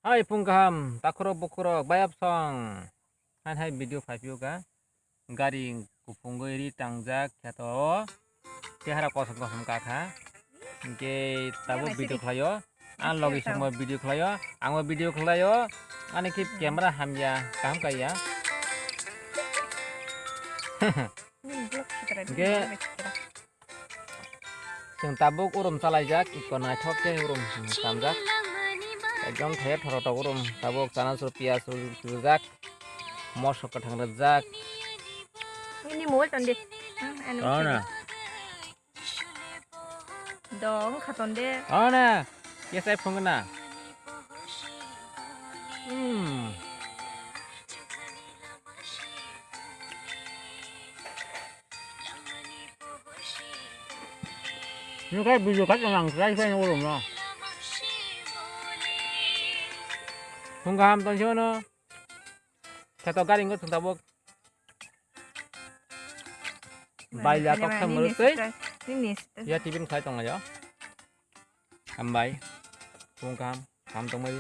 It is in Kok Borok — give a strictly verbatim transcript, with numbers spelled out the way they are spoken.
Hai phung kaham, takhurok bukhurok, bayap song. Hai hai video phai phiyok kha. Gari kuphungwi ri tangjak kheto o. Tihara kosom kosom kakha. Hingke tabuk video khlaio. Ang logi songmo video khlaio. Angbo video khlaio. Ani khe camera hamya, kaham kaiya. Hingke Chwng tabuk urum chalaijak, iko naithok khe urum chwng chamjak. Ekdom thaya thorotok urum tabuk chanachur piyaj rw-, rwjak, moso kwthang rwjak. Nini mobile ton di. Hmm, ano. Ano. Dong khaton de. Ano. Yes, I phone na. Hmm. Nung kai video khat nang kai kai urum no. Phung kaham tong sio no. Kheto gari ngo thung tabuk. Bai la tok tham muruk tei. Ya tibin khai tong ayo. Hambai. Phung kaham. Kaham tong mai.